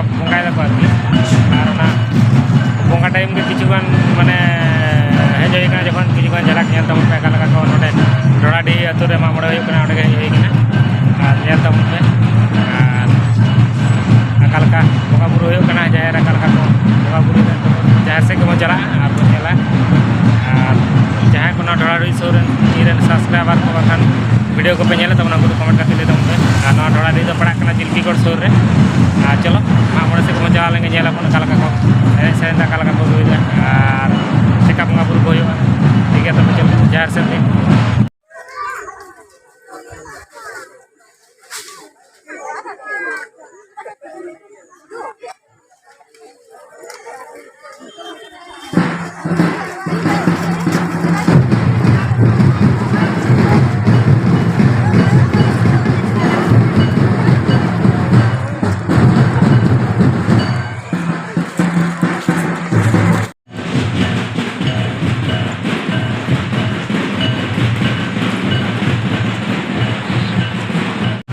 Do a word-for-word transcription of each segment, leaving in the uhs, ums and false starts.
ᱵᱚᱸᱜᱟᱭ ᱫᱟᱠᱚ ᱟᱨᱠᱤ᱾ ᱟᱨ ᱚᱱᱟ ᱵᱚᱸᱜᱟ ᱴᱟᱭᱤᱢ ᱜᱮ ᱠᱤᱪᱷᱩ ᱜᱟᱱ ᱢᱟᱱᱮ ᱦᱮᱡ ᱦᱩᱭ ᱠᱟᱱᱟ, ᱡᱚᱠᱷᱚᱱ ᱠᱤᱪᱷᱩ ᱜᱟᱱ ᱡᱷᱟᱞᱟᱠ ᱧᱮᱞ ᱛᱟᱵᱚᱱ ᱯᱮ ᱚᱠᱟ ᱞᱮᱠᱟ ᱠᱚ ᱱᱚᱰᱮ ᱰᱷᱚᱲᱟᱰᱤ ᱟᱹᱛᱩ ᱨᱮ ᱢᱟᱜ ᱢᱚᱬᱮ ᱦᱩᱭᱩᱜ ᱠᱟᱱᱟ, ᱚᱸᱰᱮ ᱜᱮ ᱦᱮᱡ ᱦᱩᱭ ᱠᱟᱱᱟ᱾ ᱟᱨ ᱧᱮᱞ ᱛᱟᱵᱚᱱ ᱯᱮ ᱟᱨ ᱚᱠᱟ ᱞᱮᱠᱟ ᱵᱚᱸᱜᱟ ᱵᱩᱨᱩ ᱦᱩᱭᱩᱜ ᱠᱟᱱᱟ, ᱡᱟᱦᱮᱨ ᱚᱠᱟ ᱞᱮᱠᱟ ᱠᱚ ᱵᱚᱸᱜᱟ ᱵᱩᱨᱩᱭᱮᱫᱟ᱾ ᱡᱟᱦᱮᱨ ᱥᱮᱫ ᱜᱮᱵᱚᱱ ᱪᱟᱞᱟᱜᱼᱟ ᱟᱨ ᱵᱚᱱ ᱧᱮᱞᱟ᱾ ᱟᱨ ᱡᱟᱦᱟᱸᱭ ᱠᱚ ᱱᱚᱣᱟ ᱰᱷᱚᱲᱟᱰᱤ ᱥᱩᱨ ᱨᱮᱱ ᱤᱧ ᱨᱮᱱ ᱥᱟᱵᱥᱠᱨᱟᱭᱵᱟᱨ ᱠᱚ ᱵᱟᱠᱷᱟᱱ ᱵᱷᱤᱰᱤᱭᱳ ᱠᱚᱯᱮ ᱧᱮᱞᱮᱫ ᱛᱟᱵᱚᱱᱟ, ᱩᱱᱠᱩ ᱫᱚ ᱠᱚᱢᱮᱱᱴ ᱠᱟᱛᱮ ᱞᱟᱹᱭ ᱛᱟᱵᱚᱱ ᱯᱮ᱾ ᱟᱨ ᱱᱚᱣᱟ ᱰᱷᱚᱲᱟᱰᱤ ᱫᱚ ᱯᱟᱲᱟᱜ ᱠᱟᱱᱟ ᱡᱤᱞᱠᱤᱜᱚᱲ ᱥᱩᱨ ᱨᱮ᱾ ᱟᱨ ᱪᱚᱞᱚ, ᱢᱟᱜ ᱢᱚᱬᱮ ᱥᱮᱫ ᱜᱮᱵᱚᱱ ᱪᱟᱞᱟᱣ ᱞᱮᱱ ᱜᱮ, ᱧᱮᱞ ᱟᱵᱚᱱ ᱚᱠᱟ ᱞᱮᱠᱟ ᱠᱚ ᱮᱱᱮᱡ ᱥᱮᱨᱮᱧ ᱫᱟ, ᱚᱠᱟ ᱞᱮᱠᱟ ᱠᱚ ᱨᱩᱭᱫᱟ ᱟᱨ ᱪᱮᱠᱟ ᱵᱚᱸᱜᱟ ᱵᱩᱨᱩ ᱠᱚ ᱦᱩᱭᱩᱜᱼᱟ᱾ ᱴᱷᱤᱠ ᱜᱮᱭᱟ, ᱛᱚᱵᱮ ᱪᱚᱞᱚ ᱡᱟᱦᱮᱨ ᱥᱮᱫ ᱜᱮ᱾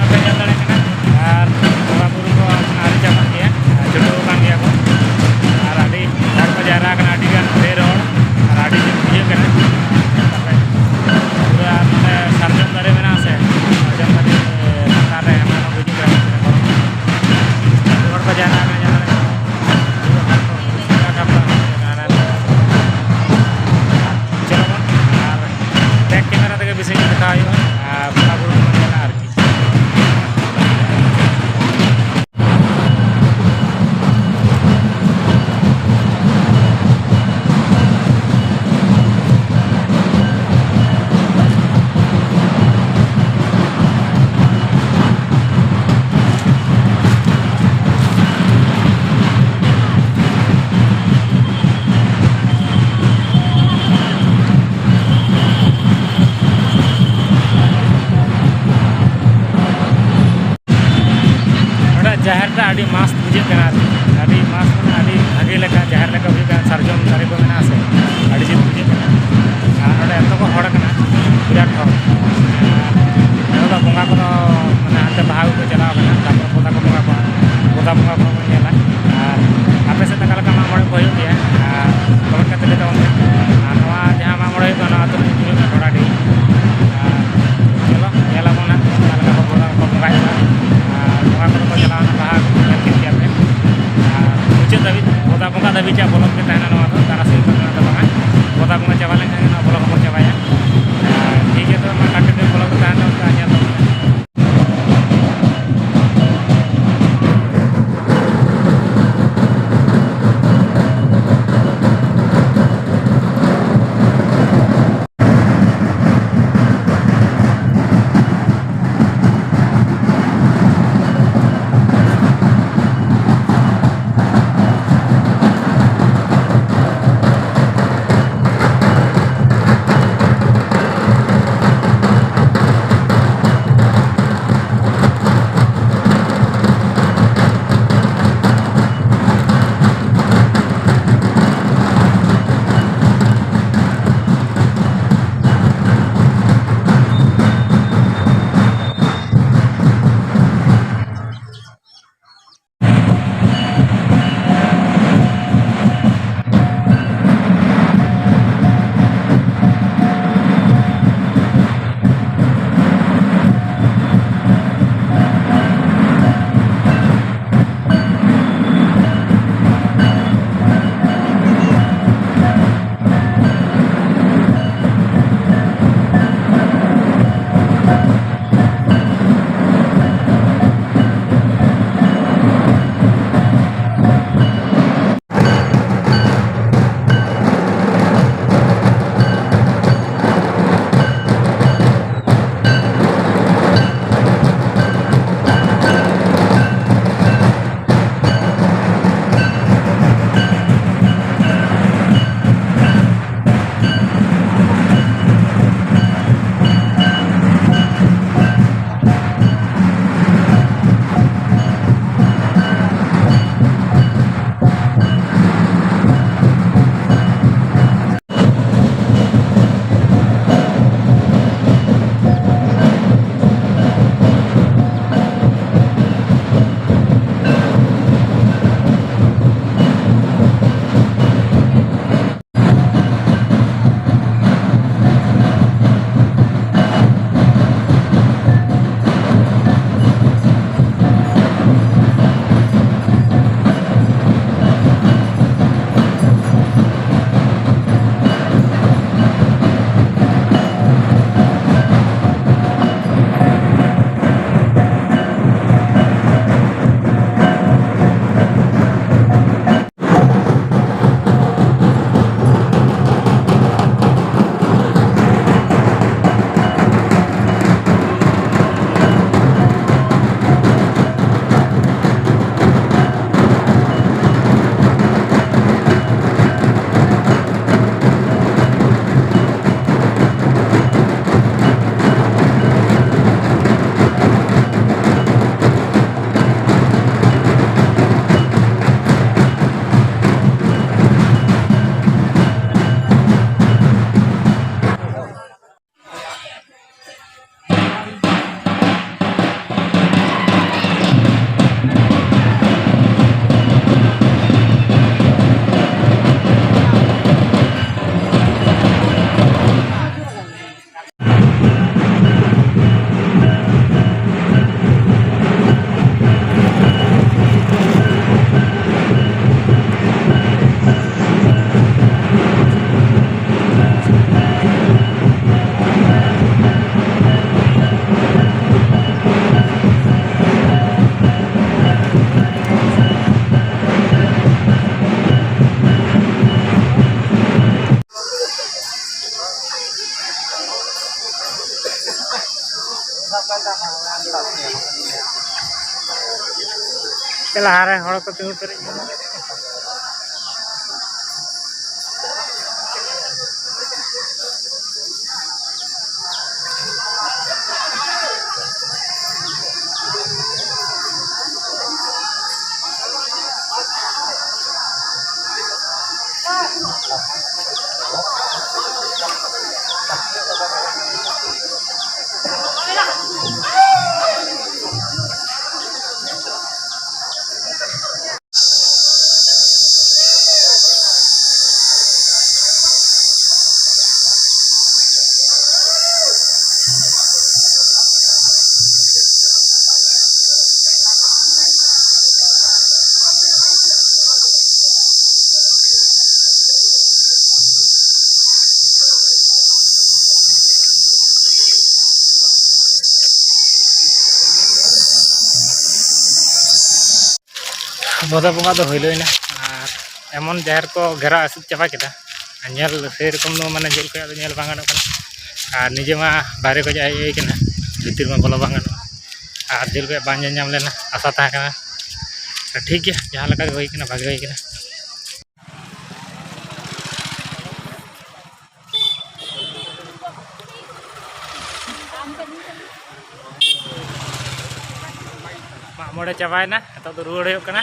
ᱟᱯᱮ ᱧᱮᱞ ᱫᱟᱲᱮᱭᱟᱜ ᱠᱟᱱᱟ, ᱟᱨ ᱵᱚᱸᱜᱟ ᱵᱩᱨᱩ ᱠᱚ ᱟᱹᱣᱨᱤ ᱪᱟᱵᱟᱜ ᱜᱮᱭᱟ, ᱟᱨ ᱪᱷᱩᱴᱟᱹᱣ ᱟᱠᱟᱱ ᱜᱮᱭᱟ ᱠᱚ᱾ ᱟᱨ ᱟᱹᱰᱤ ᱦᱚᱲ ᱠᱚ ᱡᱟᱣᱨᱟ ᱟᱠᱟᱱᱟ, ᱟᱹᱰᱤ ᱜᱟᱱ ᱰᱷᱮᱨ ᱦᱚᱲ, ᱟᱨ ᱟᱹᱰᱤ ᱡᱩᱛ ᱵᱩᱡᱷᱟᱹᱜ ᱠᱟᱱᱟ᱾ ᱛᱟᱨᱯᱚᱨᱮ ᱯᱩᱨᱟᱹ ᱟᱨ ᱱᱚᱰᱮ ᱥᱟᱨᱡᱚᱢ ᱫᱟᱨᱮ ᱢᱮᱱᱟᱜᱼᱟ ᱥᱮ, ᱥᱟᱨᱡᱚᱢ ᱫᱟᱨᱮ ᱞᱟᱛᱟᱨ ᱨᱮ ᱟᱭᱢᱟ ᱦᱚᱲ ᱠᱚ ᱦᱤᱡᱩᱜ ᱠᱟᱱᱟ᱾ ᱟᱹᱰᱤ ᱦᱚᱲ ᱠᱚ ᱡᱟᱣᱨᱟ ᱟᱠᱟᱱᱟ, ᱧᱮᱞ ᱫᱟᱲᱮᱭᱟᱜ ᱠᱟᱱᱟ᱾ ᱪᱚᱞᱚ ᱵᱚᱱ, ᱟᱨ ᱵᱮᱠ ᱠᱮᱢᱮᱨᱟ ᱛᱮᱜᱮ ᱵᱮᱥᱤ ᱧᱚᱜ ᱫᱮᱠᱷᱟᱣ ᱦᱩᱭᱩᱜᱼᱟ, ᱟᱨ ᱵᱚᱸᱜᱟ ᱵᱩᱨᱩ ᱵᱚᱱ ᱧᱮᱞᱟ ᱟᱨᱠᱤ᱾ ᱱᱚᱰᱮ ᱡᱟᱦᱮᱨ ᱴᱟᱜ ᱟᱹᱰᱤ ᱢᱟᱥᱛ ᱵᱩᱡᱷᱟᱹᱜ ᱠᱟᱱᱟ ᱟᱨᱠᱤ, ᱟᱹᱰᱤ ᱢᱟᱥᱛ ᱢᱟᱱᱮ ᱟᱹᱰᱤ ᱵᱷᱟᱜᱮ ᱞᱮᱠᱟ ᱡᱟᱦᱮᱨ ᱞᱮᱠᱟ ᱵᱩᱡᱷᱟᱹᱜ ᱠᱟᱱᱟ, ᱥᱟᱨᱡᱚᱢ ᱫᱟᱨᱮ ᱠᱚ ᱢᱮᱱᱟᱜᱼᱟ ᱥᱮ, ᱟᱹᱰᱤ ᱡᱩᱛ ᱵᱩᱡᱷᱟᱹᱜ ᱠᱟᱱᱟ᱾ ᱟᱨ ᱱᱚᱰᱮ ᱮᱛᱚ ᱠᱚ ᱦᱚᱲ ᱠᱟᱱᱟ, ᱵᱤᱨᱟᱴ ᱦᱚᱲ᱾ ᱟᱨ ᱱᱚᱰᱮ ᱫᱚ ᱵᱚᱸᱜᱟ ᱠᱚᱫᱚ ᱢᱟᱱᱮ ᱦᱟᱱᱛᱮ ᱵᱟᱦᱟ ᱟᱹᱜᱩ ᱠᱚ ᱪᱟᱞᱟᱣ ᱠᱟᱱᱟ, ᱛᱟᱨᱯᱚᱨ ᱯᱚᱛᱟ ᱠᱚ ᱵᱚᱸᱜᱟ ᱠᱚᱣᱟ᱾ ᱵᱚᱸᱜᱟ ᱠᱚ ᱵᱚᱱ ᱧᱮᱞᱟ᱾ ᱟᱨ ᱟᱯᱮ ᱥᱮᱫ ᱚᱠᱟ ᱞᱮᱠᱟ ᱢᱟᱜ ᱢᱚᱬᱮ ᱠᱚ ᱦᱩᱭᱩᱜ ᱜᱮᱭᱟ, ᱟᱨ ᱠᱚᱢᱮᱱᱴ ᱠᱟᱛᱮ ᱞᱟᱹᱭ ᱛᱟᱵᱚᱱ ᱯᱮ᱾ ᱟᱨ ᱱᱚᱣᱟ ᱡᱟᱦᱟᱸ ᱢᱟᱜ ᱢᱚᱬᱮ ᱦᱩᱭᱩᱜ ᱠᱟᱱᱟ, ᱱᱚᱣᱟ ᱟᱹᱛᱩ ᱨᱮᱱᱟᱜ ᱧᱩᱛᱩᱢ ᱦᱩᱭᱩᱜ ᱠᱟᱱᱟ ᱰᱷᱚᱲᱟᱰᱤ᱾ ᱟᱨ ᱪᱚᱞᱚ ᱧᱮᱞ ᱟᱵᱚᱱ ᱦᱟᱸᱜ ᱚᱠᱟ ᱞᱮᱠᱟ ᱠᱚ ᱵᱚᱸᱜᱟ, ᱠᱚ ᱵᱚᱸᱜᱟᱭᱮᱫᱟ᱾ ᱟᱨ ᱵᱚᱸᱜᱟ ᱠᱚᱫᱚ ᱠᱚ ᱪᱟᱞᱟᱣᱱᱟ, ᱞᱟᱦᱟ ᱧᱮᱞ ᱠᱮᱫ ᱜᱮᱭᱟ ᱯᱮ᱾ ᱟᱨ ᱢᱩᱪᱟᱹᱫ ᱫᱷᱟᱹᱵᱤᱡ, ᱵᱚᱸᱜᱟ ᱫᱷᱟᱹᱵᱤᱡ ᱪᱮᱫ ᱵᱚᱞᱚᱠ ᱜᱮ ᱛᱟᱦᱮᱱᱟ ᱱᱚᱣᱟ ᱫᱚ, ᱛᱟᱨᱟᱥᱤᱧ ᱠᱷᱚᱱ ᱫᱚ ᱵᱟᱝᱟ᱾ ᱵᱚᱸᱜᱟ ᱪᱟᱵᱟ ᱞᱮᱱᱠᱷᱟᱱ ᱜᱮ ᱱᱚᱣᱟ ᱵᱚᱞᱚᱠ ᱦᱚᱸᱵᱚᱱ ᱪᱟᱵᱟᱭᱟ᱾ ᱟᱨ ᱴᱷᱤᱠ ᱜᱮᱭᱟ, ᱛᱚᱵᱮ ᱢᱟ continue ᱵᱚᱞᱚᱠ ᱫᱚ ᱛᱟᱦᱮᱱ ᱛᱟᱵᱚᱱ ᱯᱮ, ᱧᱮᱞ ᱛᱟᱵᱚᱱ ᱯᱮ᱾ ᱞᱟᱦᱟᱨᱮ ᱦᱚᱲ ᱠᱚ ᱛᱤᱸᱜᱩ ᱯᱮᱨᱮᱡ ᱠᱟᱱᱟ᱾ ᱵᱚᱫᱟ ᱵᱚᱸᱜᱟ ᱫᱚ ᱦᱩᱭᱞᱳᱭᱱᱟ, ᱟᱨ ᱮᱢᱚᱱ ᱡᱟᱦᱮᱨ ᱠᱚ ᱜᱷᱮᱨᱟ ᱮᱥᱮᱫ ᱪᱟᱵᱟ ᱠᱮᱫᱟ, ᱟᱨ ᱧᱮᱞ ᱥᱮᱨᱚᱠᱚᱢ ᱫᱚ ᱢᱟᱱᱮ ᱡᱷᱟᱹᱞ ᱠᱷᱚᱱᱟᱜ ᱫᱚ ᱧᱮᱞ ᱵᱟᱝ ᱜᱟᱱᱚᱜ ᱠᱟᱱᱟ, ᱟᱨ ᱱᱤᱡᱮ ᱢᱟ ᱵᱟᱦᱨᱮ ᱠᱷᱚᱱ ᱦᱮᱡ ᱦᱩᱭ ᱠᱟᱱᱟ, ᱵᱷᱤᱛᱤᱨ ᱢᱟ ᱵᱚᱞᱚ ᱵᱟᱝ ᱜᱟᱱᱚᱜᱼᱟ, ᱟᱨ ᱡᱷᱟᱹᱞ ᱠᱷᱚᱱ ᱵᱟᱝ ᱧᱮᱞ ᱧᱟᱢ ᱞᱮᱱᱟ, ᱟᱥᱟ ᱛᱟᱦᱮᱸ ᱠᱟᱱᱟ᱾ ᱴᱷᱤᱠ ᱜᱮᱭᱟ, ᱡᱟᱦᱟᱸ ᱞᱮᱠᱟ ᱜᱮ ᱦᱩᱭ ᱠᱟᱱᱟ, ᱵᱷᱟᱜᱮ ᱦᱩᱭ ᱠᱟᱱᱟ᱾ ᱢᱟᱜ ᱢᱚᱬᱮ ᱪᱟᱵᱟᱭᱮᱱᱟ, ᱱᱤᱛᱚᱜ ᱫᱚ ᱨᱩᱣᱟᱹᱲ ᱦᱩᱭᱩᱜ ᱠᱟᱱᱟ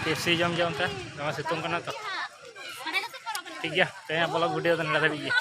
ᱯᱮᱯᱥᱤ ᱡᱚᱢ ᱡᱚᱢ ᱛᱮ᱾ ᱫᱚᱢᱮ ᱥᱤᱛᱩᱝ ᱠᱟᱱᱟ ᱛᱚ᱾ ᱴᱷᱤᱠ ᱜᱮᱭᱟ, ᱛᱮᱦᱮᱧᱟᱜ ᱵᱞᱚᱜ ᱵᱷᱤᱰᱤᱭᱳ ᱫᱚ ᱱᱚᱰᱮ ᱫᱷᱟᱹᱵᱤᱡ ᱜᱮ᱾